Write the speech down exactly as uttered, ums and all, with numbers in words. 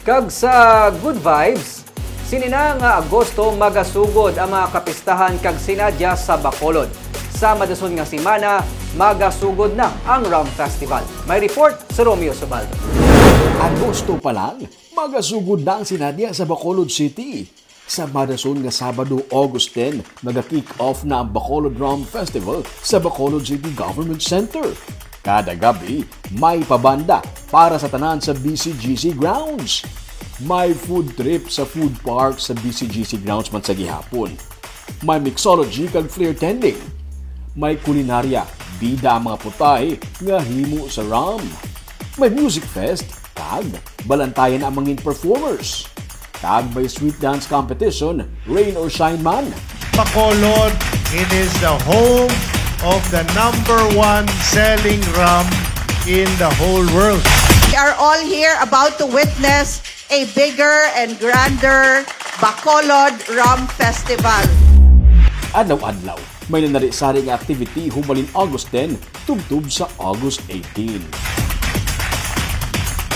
Kag sa good vibes, sini na nga Agosto magasugod ang mga kapistahan kag sinadya sa Bacolod. Sa madason nga semana, magasugod na ang Rum Festival. May report sa Romeo Subaldo. Agosto pa lang, magasugod na ang sinadya sa Bacolod City. Sa madason nga Sabado, August ten, maga-kick off na ang Bacolod Rum Festival sa Bacolod City Government Center. Kada gabi, may pabanda para sa tanan sa B C G C grounds. May food trip sa food park sa B C G C grounds man sa gihapon. May mixology kag flair tending. May kulinarya, bida ang mga putahe nga himo sa rum. May music fest kag balantayan ang mga performers. Kag may street dance competition, rain or shine man. Bacolod, it is the home of the number one selling rum in the whole world. We are all here about to witness a bigger and grander Bacolod Rum Festival. Adlaw-adlaw, may nanari-sari nga activity humalin August ten tubtob sa August eighteen.